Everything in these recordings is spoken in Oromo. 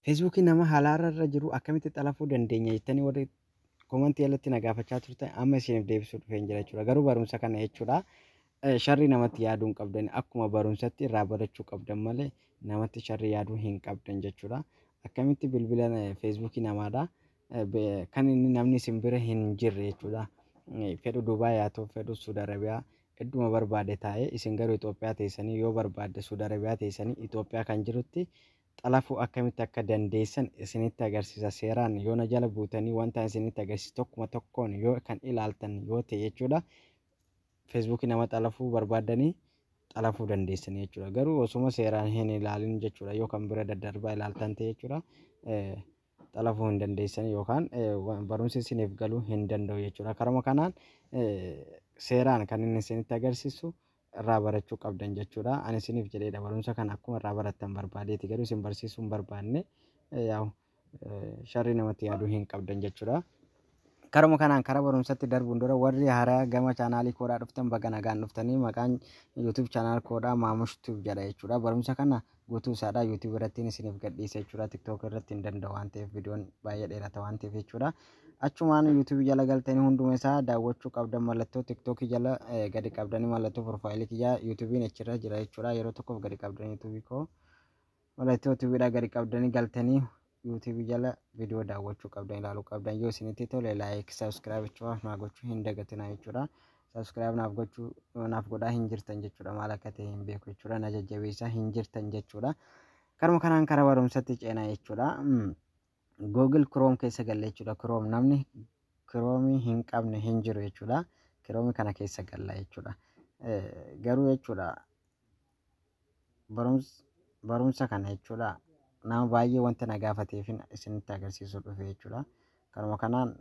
Feesbuukii nama halaarra irra jiru akkamitti xalafuu dandeenya jettanii warri komantii jalatti na gaafachaa turtan, amma isiniif deebisuu dhufeen jira jechuudha. Garuu barumsa kana jechuudha, sharrii namatti yaaduu hin qabdan, akkuma barumsatti irraa barachuu qabdan malee namatti sharrii yaaduu hin qabdan jechuudha. Akkamitti bilbila feesbuukii namaadha kan inni namni isin bira hin jirre jechuudha. Fedhu Dubaay haa ta'u, fedhu Suudi Arabiyaa, idduma barbaade taa'ee, isin garuu Itoophiyaa teessanii, yoo barbaadde Suudi Arabiyaa teessanii Itoophiyaa kan jirutti xalafuu akkamitti akka dandeessan isinitti agarsiisa. Seeraan yoo na jala buutanii wanta isinitti agarsiisu tokkuma tokkoon yoo kan ilaaltan yoo ta'e jechuudha, feesbuukii nama xalafuu barbaadanii xalafuu dandeessanii jechuudha. Garuu osuma seeraan hin ilaalin jechuudha, yoo kan bira daddarbaa ilaaltan ta'e jechuudha, xalafuu hin dandeessan yookaan barumsi isiniif galuu hin danda'u jechuudha. Karuma kanaan seeraan kan inni isinitti agarsiisu irraa barachuu qabdan jechuudha. Ani isiniif jedheedha, barumsa kana akkuma irraa barattan barbaadeeti, garuu isin barsiisuu hin barbaanne. Yaa'u sharrii namatti yaaduu hin qabdan jechuudha. Karuma kanaan karaa barumsatti darbuun dura, warri haaraa gama chaanaalii koodhaa dhuftan baga nagaan dhuftanii. Maqaan YouTube channel koodhaa Maamush Tube jedha jechuudha. Barumsa kana guutuu isaadhaa YouTube irratti isiniif gadhiisa jechuudha. TikTok irratti hin danda'u waan ta'eef, viidiyoon baay'ee dheerata waan ta'eef jechuudha. Achumaan YouTube jala galtanii hunduma isaa daawwachuu qabdan. Mallattoo TikTok jala gadi qabdanii, mallattoo profaayilii kiyyaa YouTube'n achirra jira jechuudha. Yeroo tokkoof gadi qabdanii YouTube koo, mallattoo YouTube'dhaa gadi qabdanii galtanii YouTube jala viidiyoo daawwachuu qabdan, ilaaluu qabdan. Yoo isinitti tole like, subscribe jechuudhaaf naa gochuu hin dagatinaa jechuudha. Subscribe naaf gochuu, naaf godhaa hin jirtan jechuudha. Maal akka ta'e hin beeku jechuudha. Na jajjabeessaa hin jirtan jechuudha. Karuma kanaan karaa barumsatti ceenaa jechuudha. Google Chrome keessa galle jechuudha. Chrome, namni Chrome hin qabne hin jiru jechuudha. Chrome kana keessa galla jechuudha. Garuu jechuudha, barumsa kana jechuudha, nama baay'ee wanta na gaafateef isinitti agarsiisuu dhufe jechuudha. Karuma kanaan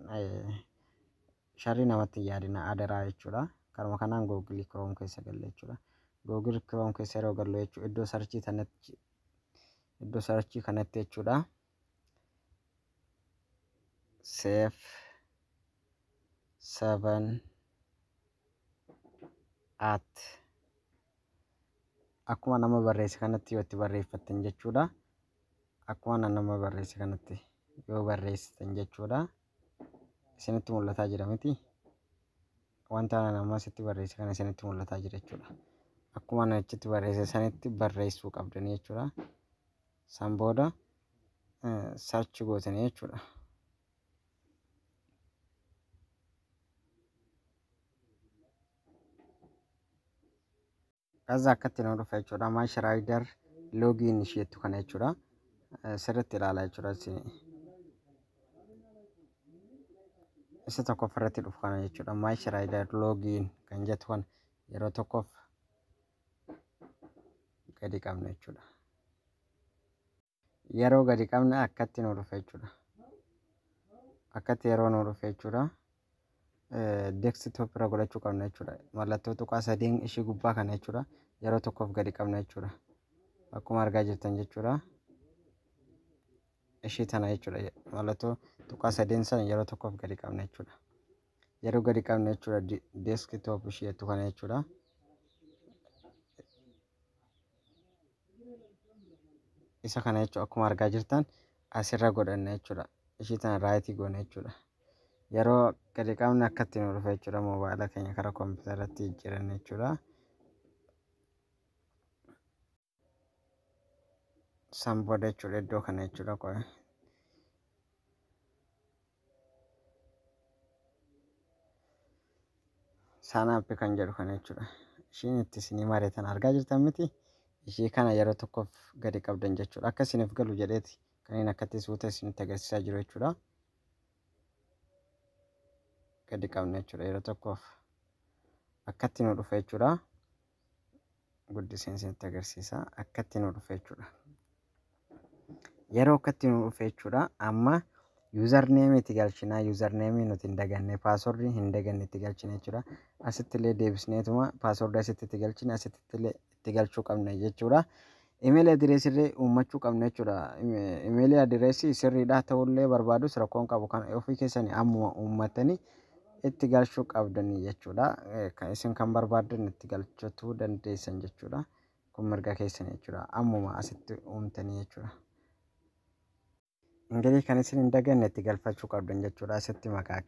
sharrii namatti hin yaadina adaraa jechuudha. Karuma kanaan Google Chrome keessa galle jechuudha. Google Chrome keessa yeroo gallu jechuudha, iddoo searchii tanatti, iddoo searchii kanatti jechuudha, Safe 7 at akkuma nama barreesse kanatti yoo itti barreeffattan jechuudha. Akkuma nama barreesse kanatti yoo barreessitan jechuudha. Isinitti mul'ataa jira miti? Wanta nama asitti barreesse kana isinitti mul'ataa jira jechuudha. Akkuma ani achitti barreesse sanitti barreessuu qabdanii jechuudha. San booda search gootanii jechuudha. Kaza akkatti nu dhufa jechuudha. Mash Rider login isheettu kana jechuudha. Sirriitti ilaalaa jechuudha. Isa tokkoff irratti dhufu kana jechuudha. Mash Rider login kan jettu kana yeroo tokkoof gadi qabna jechuudha. Yeroo gadi qabne akkatti nu dhufa jechuudha. Akkatti yeroo nu dhufe jechuudha, Desktop irra godhachuu qabna jechuudha. Mallattoo tuqaa sadiin ishii gubbaa kana jechuudha. Yeroo tokkoof gadi qabna jechuudha. Akkuma argaa jirtan jechuudha. Ishii tana jechuudha. Mallattoo tuqaa sadiin sana yeroo tokkoof gadi qabna jechuudha. Yeroo gadi qabne jechuudha, desktop ishii jettu kana jechuudha. Isa kana jechuudha, akkuma argaa jirtan asirra godhanna jechuudha. Ishii tana rightii goona jechuudha. Yeroo gadi qabne akkatti nu dhufa jechuudha. Moobaayila keenya karaa kompiitaratti jijjiiranna jechuudha. San booda jechuudha, iddoo kana jechuudha, qo'e. Sign up kan jedhu kana jechuudha. Ishiin itti isinii mareetan argaa jirtan miti? Ishii kana yeroo tokkoof gadi qabdan jechuudha. Akka isiniif galu jedheeti kan inni akkatti suuta isinitti agarsiisaa jiru jechuudha. Gadi qabna jechuudha yeroo tokkoof. Akkatti nu dhufa jechuudha. Guddiseen isinitti agarsiisa. Akkatti nu dhufa jechuudha. Yeroo akkatti nu dhufe jechuudha, amma username itti galchinaa. Username nuti hin daganne, password hin daganne itti galchina jechuudha. Asitti illee deebisneetuma password asitti itti galchina, asitti illee itti galchuu qabna jechuudha. Email address illee uummachuu qabna jechuudha. Email address sirriidha ta'ullee barbaadus rakkoon qabu, kan ofii keessanii ammuma uummatanii itti galchuu qabdanii jechuudha. Kan isin kan barbaaddan itti galchachuu dandeessan jechuudha. Kun mirga keessan jechuudha. Ammuma asitti uumtanii jechuudha. Ingilis kan isin hin daganne itti galfachuu qabdan jechuudha. Asitti maqaa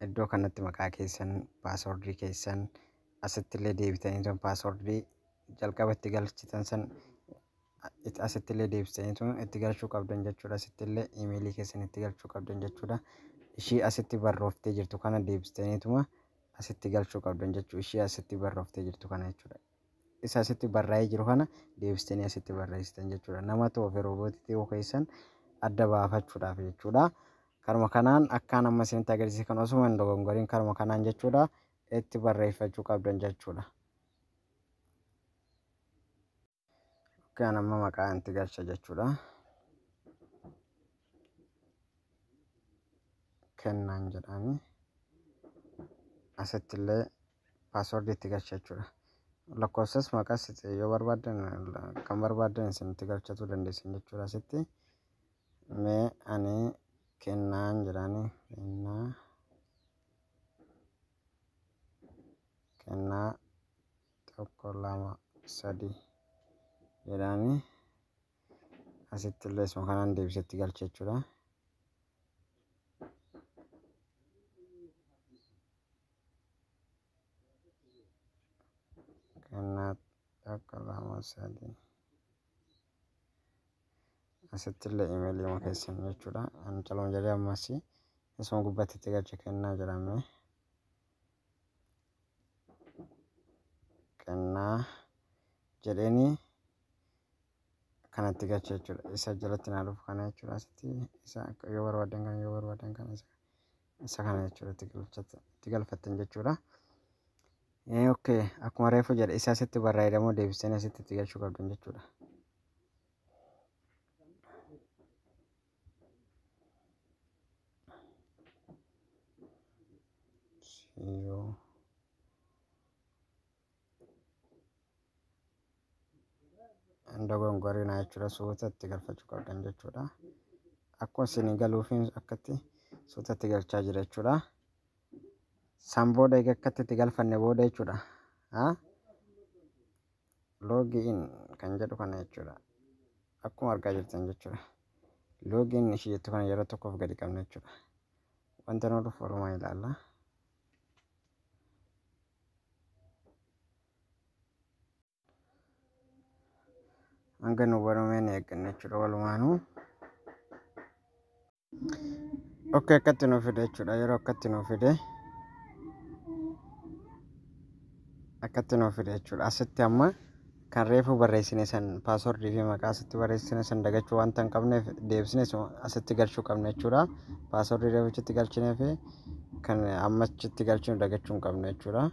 iddoo kanatti maqaa keessan, passwordii keessan asitti illee deebitanii passwordii jalqaba itti galchitan san asitti illee deebitanii itti galchuu qabdan jechuudha. Asitti illee imeelii keessan itti galchuu qabdan jechuudha. Ishii asitti barrooftee jirtu kana deebistaniituma asitti galchuu qabdan jechuudha. Ishii asitti barrooftee jirtu kana jechuudha. Isa asitti barraa'ee jiru kana deebistanii asitti barreessitan jechuudha. Nama ta'uu fi roobootii ta'uu keessan adda baafachuudhaaf jechuudha. Karuma kanaan akkaan amma isinitti agarsiise kan osuma hin dogongoriin karuma kanaan jechuudha itti barreeffachuu qabdan jechuudha. Kan amma maqaa itti galcha jechuudha. Kennaan jedhani. Asitti illee passwordii itti galcha jechuudha. Lakkoofsas maqaas yoo barbaaddan kan barbaaddan isin itti galchachuu dandeessan jechuudha. Asitti mee ani kennaan jedhani, kennaa 1 2 3 jedhani. Asitti illee isuma kanaan deebisee itti galcha jechuudha. Kennaa 1 2 3. Asitti illee imeelii keessan jechuudha. Ani caluma jedhee ammas isuma gubbaatti itti galcha kennaa jedhame. Kennaa jedheeni kanatti galcha jechuudha. Isa jalatti naa dhufu kana jechuudha. Asitti isa yoo barbaadan kana, yoo barbaadan kana, isa kana jechuudha itti galfattan jechuudha. Okay, akkuma reefu jedhe isa asitti barraa'e immoo deebistanii asitti itti galchuu qabdan jechuudha. Yoo dogongorinaa jechuudha, suuta itti galfachuu qabdan jechuudha. Akkuma isin galuufiin akkatti suuta itti galchaa jira jechuudha. San booda egaa akkatti itti galfanne booda jechuudha. Login kan jedhu kana jechuudha. Akkuma argaa jirtan jechuudha. Login ishee jettu kana yeroo tokkoof gadi qabna jechuudha. Wanta nu dhufu walumaa ilaalla. Hanga nu banamee ni eegganna jechuudha walumaanuu. Okay, akkatti nu fide jechuudha. Yeroo akkatti nu fide, akkatti nu fide jechuudha. Asitti amma kan reefu barreessine san, passwordii fi maqaa asitti barreessine san dagachuu wanta hin qabneef deebisne asitti galchuu qabna jechuudha. Passwordii reefu achitti galchinee fi kan amma achitti galchinu dagachuu hin qabnu jechuudha.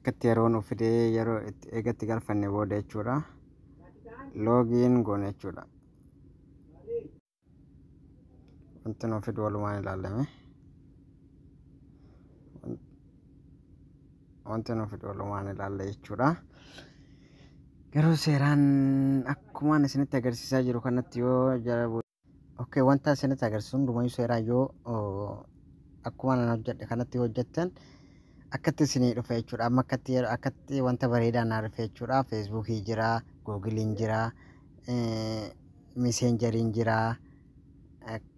Akkatti yeroo nu fidee, yeroo eegatti galfanne booda jechuudha. Login goone jechuudha. Wanti nu fidu walumaan ilaalame. Wanti nu fidu walumaan ilaalle jechuudha. Garuu seeraan akkumaan isinitti agarsiisaa jiru kanatti yoo jala. Okay, wanta isinitti agarsiisu hundumayyuu seeraan yoo akkuma nan hojjedhe kanatti hojjettan akkatti isinii dhufa jechuudha. Amma akkatti wanta bareedaa naa dhufe jechuudha. Feesbuukii jira, Googiliin jira, Messenjeriin jira.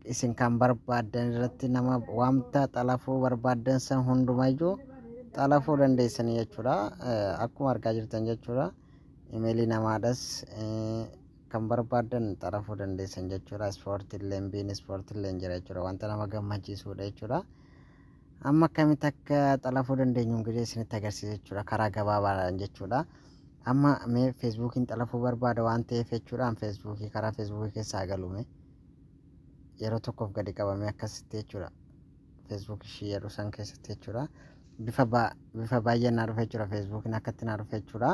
Isin kan barbaaddan irratti nama wanta xalafuu barbaaddan san hundumayyuu xalafuu dandeessanii jechuudha. Akkuma argaa jirtan jechuudha. Imeelii namaadhas kan barbaaddan xalafuu dandeessan jechuudha. Ispoortiillee beIN Sportillee jira jechuudha. Wanta nama gammachiisudha jechuudha. Amma akkamitti akka xalafuu dandeenyu እንግዲህ isinitti agarsiisa jechuudha. Karaa gabaabaadhaan jechuudha. Amma mee Feesbuukiin xalafuu barbaada waan ta'eef jechuudha. Feesbuukii karaa Feesbuukii keessaa galume yeroo tokkoof gadi qabamee akkasitti jechuudha. Feesbuuk ishii jedhu san keessatti jechuudha. Bifa baay'een naa dhufe jechuudha. Feesbuukiin akkatti naa dhufe jechuudha.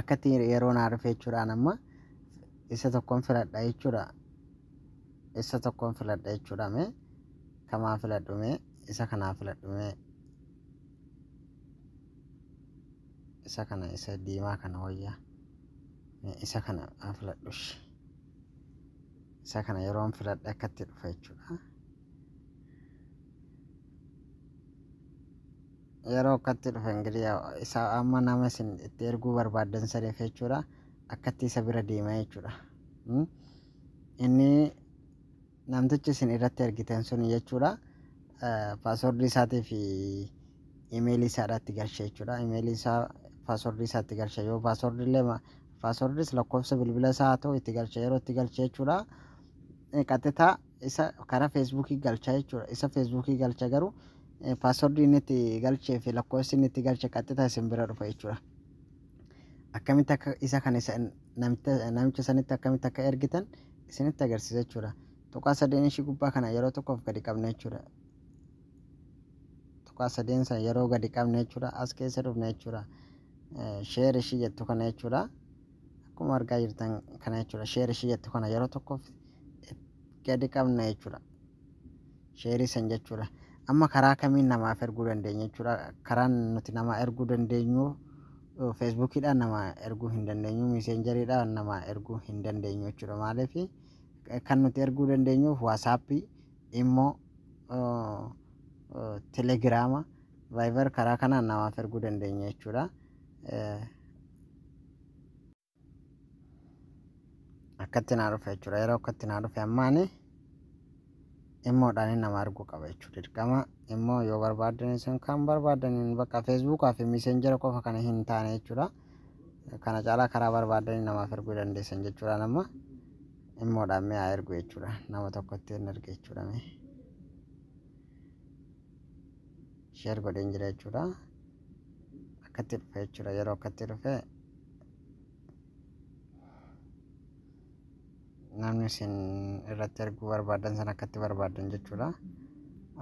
Akkatti yeroo naa dhufe jechuudhaan amma isa tokkoon filadha jechuudha. Isa tokkoon filadha jechuudha. Mee kamaa filadhu? Mee isa kanaa filadhu? Mee isa kana, isa diimaa kana wayyaa. Mee isa kana haa filadhu. Isa kana yeroon filadhe akkatti dhufa jechuudha. Yeroo akkatti dhufe ingirii isa amma nama isin itti erguu barbaaddan saniif jechuudha, akkatti isa bira deema jechuudha. Inni namtichi isin irratti ergitan sun jechuudha, passwordii isaatii fi imeelii isaadhaatti galcha jechuudha. Imeelii isaa, passwordii isaatti galcha. Yoo passwordii illee, passwordis lakkoofsa bilbila isaa haa ta'u, itti galcha. Yeroo itti galcha jechuudha, qaxxitaa isa karaa Feesbuukii galcha jechuudha. Isa Feesbuukii galcha, garuu passwordii inni itti galchee fi lakkoofsi inni itti galche qaxxitaa isin bira dhufa jechuudha. Akkamitti akka isa kana isa namicha sanitti akkamitti akka ergitan isinitti agarsiisa jechuudha. Tuqaa sadeen ishii gubbaa kana yeroo tokkoof gadi qabna jechuudha. Tuqaa sadeen sana yeroo gadi qabne jechuudha, as keessa dhufne jechuudha. Share ishii jettu kana jechuudha. Akkuma argaa jirtan kana jechuudha. Share ishii jettu kana yeroo tokkoof gadi qabna jechuudha. Shareii san jechuudha. Amma karaa kamiin namaaf erguu dandeenya jechuudha? Karaan nuti nama erguu dandeenyu, Feesbuukiidhaan nama erguu hin dandeenyu, Messengeriidhaan nama erguu hin dandeenyu jechuudha. Maaliif? Kan nuti erguu dandeenyuuf WhatsAppii, immoo Telegiraama, Viber, karaa kanaan namaaf erguu dandeenya jechuudha. Akkatti naa dhufe jechuudha. Yeroo akkatti naa dhufe, ammaani imoodhaan nama arguu qaba jechuudha. Dirqama immoo yoo barbaadan, isin kan barbaadaniin, bakka Feesbuukaa fi Messengera qofa kana hin taane jechuudha. Kana caalaa karaa barbaadanii namaaf erguu dandeessan jechuudha. Nama imoodhaan mi'a ergu jechuudha. Nama tokkotti hin erge jechuudha. Mee share godheen jira jechuudha. Akkatti dhufe jechuudha. Yeroo akkatti dhufe, namni isin irratti erguu barbaadan sana akkatti barbaadan jechuudha.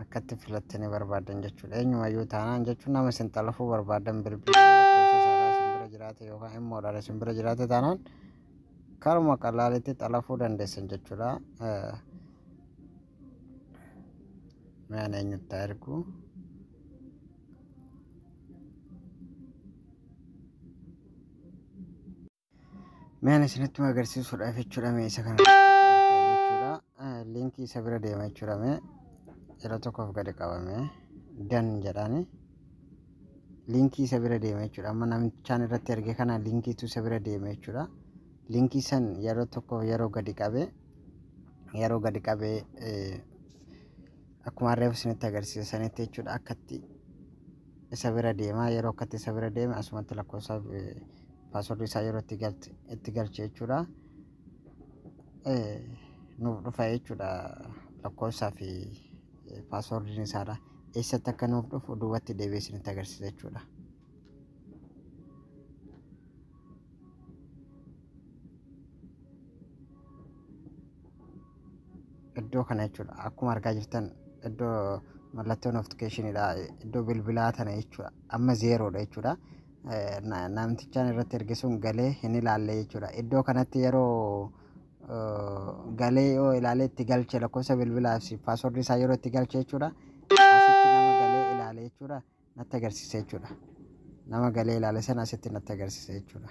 Akkatti filattanii barbaadan jechuudha. Eenyumayyuu taanaan jechuun, nama isin xalafuu barbaadan, bilbilli lakkoofsa isaadhaa isin bira jiraate yookaan imoodhaan isin bira jiraate taanaan, karuma qalaalitti xalafuu dandeessan jechuudha. Mi'aan eenyutti haa ergu? Mi'aan isinitti agarsiisuudhaaf jechuudha, mee isa kana jechuudha. Linkii isa bira deema jechuudha. Mee yeroo tokkoof gadi qabame dan jedhaani. Linkii isa bira deema jechuudha. Amma namichaan irratti erge kana linkiitu isa bira deema jechuudha. Linkii san yeroo tokkoof yeroo gadi qabee, akkuma reefu isinitti agarsiisa sanitti jechuudha, akkatti isa bira deema. Yeroo akkatti isa bira deeme, asumatti lakkoofsa passwordii isaa yeroo itti galche jechuudha. Nuuf dhufa jechuudha, lakkoofsaa fi passwordiin isaadha. Eessatti akka nuuf dhufu duubatti deebi'ee isinitti agarsiisa jechuudha. Iddoo kana jechuudha. Akkuma argaa jirtan, iddoo mallattoo notificationiidha. Iddoo bilbilaa tana jechuudha. Amma zerodha jechuudha. Namtichaan irratti erge sun galee hin ilaalle jechuudha. Iddoo kanatti yeroo galee yoo ilaalee itti galche, lakkoofsa bilbilaa fi passwordii isaa yeroo itti galche jechuudha. Asitti nama galee ilaale jechuudha. Natti agarsiisa jechuudha. Nama galee ilaale sana asitti natti agarsiisa jechuudha.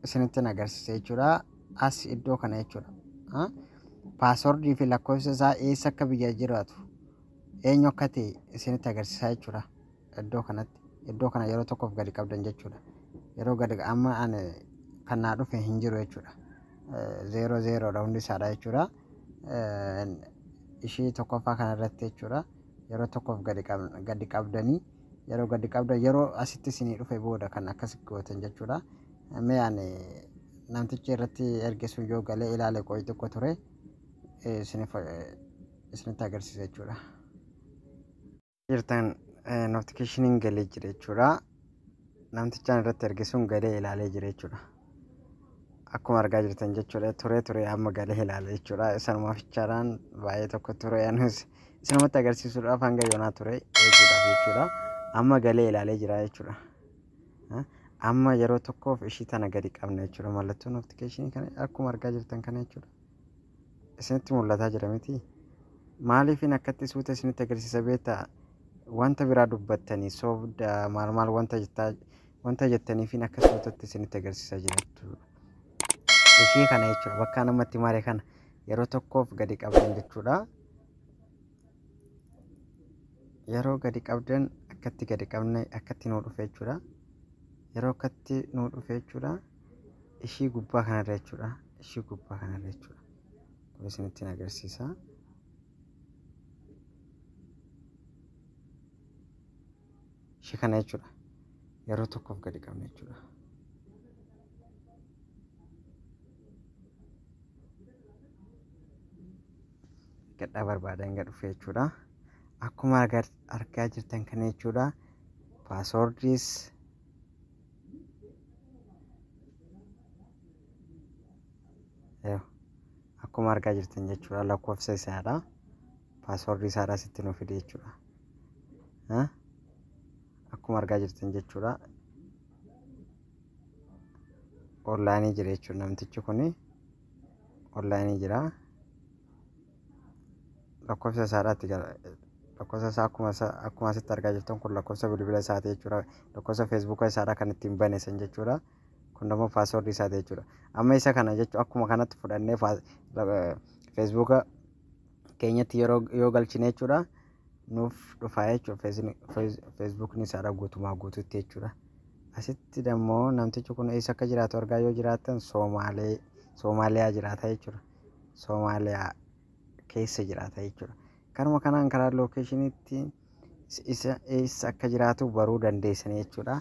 Isinitti agarsiisa jechuudha. As iddoo kana jechuudha. Passwordii fi lakkoofsa isaa, eessa akka biyya jiraatu, eenyu akka ta'e isinitti agarsiisa jechuudha. Iddoo kanatti, iddoo kana yeroo tokkoof gadi qabdan jechuudha. Yeroo gadi, amma ani kan naa dhufe hin jiru jechuudha. Zero zerodha hundi isaadha jechuudha. Ishii tokkoffaa kanarratti jechuudha. Yeroo tokkoof gadi qabdanii, yeroo gadi qabdan, yeroo asitti isinii dhufe booda kan akkas gootan jechuudha. Mee ani namtichi irratti erge sun yoo galee ilaale, qo'i tokko ture isinitti agarsiisa jechuudha. Jirtan, notificationiin galee jira jechuudha. Namtichaan irratti erge sun galee ilaalee jira jechuudha. Akkuma argaa jirtan jechuudha. Ture ture, amma galee ilaale jechuudha. Isanumaaf jechaadhaan baay'ee tokko ture, anis isinumatti agarsiisuudhaaf hanga yoonaa ture eeguudhaaf jechuudha. Amma galee ilaalee jira jechuudha. Amma yeroo tokkoof ishii tana gadi qabna jechuudha. Mallattoo notificationii kana akkuma argaa jirtan kana jechuudha. Isinitti mul'ataa jira miti? Maaliifin akkatti suuta isinitti agarsiisa beektaa? Wanta biraa dubbattanii soobda maal maal wanta jettaa wanta jettaniifin akka suutatti isinitti agarsiisaa jira jechuudha. Ishii kana jechuudha. Bakka namatti mare kana yeroo tokkoof gadi qabdan jechuudha. Yeroo gadi qabdan akkatti gadi qabne akkatti nuu dhufe jechuudha. Yeroo akkatti nuu dhufe jechuudha. Ishii gubbaa kanarra jechuudha. Ishii gubbaa kanarra jechuudha. Kun isinittiin agarsiisa. Ishii kana jechuudha. Yeroo tokkoof gadi qabne jechuudha. Gadhaa barbaadan gad dhufe jechuudha. Akkuma argaa jirtan kana jechuudha. Passwordiis akkuma argaa jirtan jechuudha. Lakkoofsa isaadha. Passwordii isaadha sitti nuuf fide jechuudha. Akkuma argaa jirtan jechuudha. Onlineii jira jechuudha, namtichi kuni onlineii jira. Lakkoofsa isaadhaatti, lakkoofsa isaa akkuma asitti argaa jirtan kun lakkoofsa bilbila isaati jechuudha. Lakkoofsa Facebooka isaadha kan ittiin bane san jechuudha. Kun immoo passwordii isaati jechuudha. Amma isa kana jechuun akkuma kanatti fudhannee Facebooka keenyatti yeroo yoo galchine jechuudha, nuuf dhufaa jechuudha. Facebookni isaadha guutumaa guututti jechuudha. Asitti immoo namtichi kun eessa akka jiraatu argaa yoo jiraattan, Soomaalee, Soomaaliyaa jiraata jechuudha. Soomaaliyaa keessa jiraata jechuudha. Kanuma kanaan karaa locationiitti isa eessa akka jiraatu baruu dandeessan jechuudha.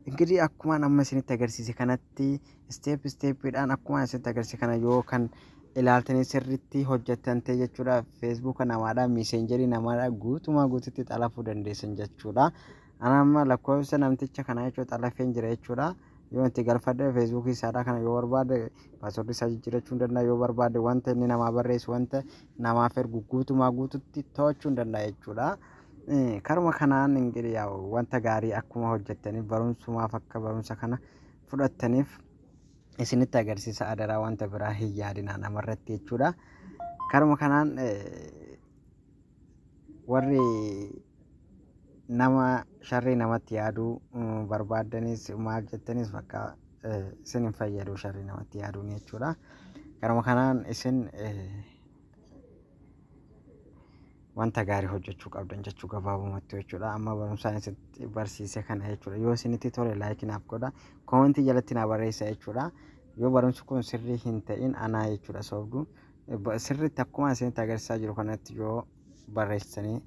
Ingidihi akkuma amma isinitti agarsiise kanatti, step stepiidhaan akkuma isinitti agarsiise kana yoo kan ilaaltanii sirriitti hojjettan ta'e jechuudha. Facebooka namaadhaa, Messengerii namaadhaa guutumaa guututti xalafuu dandeessan jechuudha. Ana amma lakkoofsa namticha kanaa jechuudha xalafeen jira jechuudha. Yoo itti galfadhe Facebookii isaadhaa kana, yoo barbaade passwordii isaa jijjiirachuu hin danda'a. Yoo barbaade wanta inni namaa barreessu, wanta namaaf ergu guutumaa guututti to'achuu hin danda'a jechuudha. Karuma kanaan ingidihi wanta gaarii akkuma hojjettaniif, barumsumaaf akka barumsa kana fudhattaniif isinitti agarsiisa. Adaraa, wanta biraa hin yaadinaa namarratti jechuudha. Karuma kanaan warri nama sharrii namatti yaaduu barbaaddanis, maal jettanis, bakka isin hin fayyadu sharrii namatti yaaduun jechuudha. Karuma kanaan isin wanta gaarii hojjechuu qabdan jechuu gabaabumatti jechuudha. Amma barumsaan isinitti barsiise kana jechuudha. Yoo isinitti tole like naaf godha. Commentii jalatti naa barreessa jechuudha. Yoo barumsi kun sirrii hin ta'in anaa jechuudha soobdu. Sirriitti akkuma isinitti agarsiisaa jiru kanatti yoo barreessanii,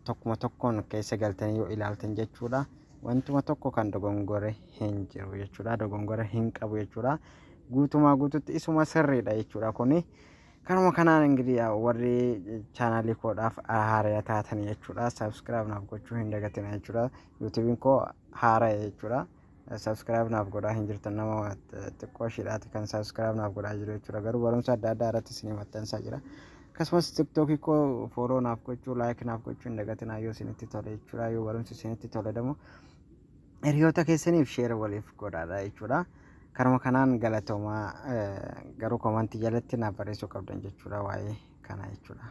tokkuma tokkoon keessa galtanii yoo ilaaltan jechuudha. Wantuma tokko kan dogongore hin jiru jechuudha. Dogongora hin qabu jechuudha. Guutumaa guututti isuma sirriidha jechuudha kuni. Kanuma kanaan ingidihi warri channelii koodhaaf haaraa taatan jechuudha. Subscribe naaf gochuu hin dagatina jechuudha. YouTubeiin koo haaraa jechuudha. Subscribe naaf godhaa hin jirtan, nama xiqqoo ishiidhaati kan subscribe naaf godhaa jiru jechuudha. Garuu barumsa adda addaa irratti isinii maxxansaa jira. Akkasumas TikTokii koo follow naaf gochuu, like naaf gochuu hin dagatinaa yoo isinitti tole jechuudha. Yoo barumsi isinitti tole immoo hiriyoota keessaniif share waliif godhaadha jechuudha. Karuma kanaan galatoomaa, garuu commentii jalatti naaf barreessuu qabdan jechuudha waa'ee kana jechuudha.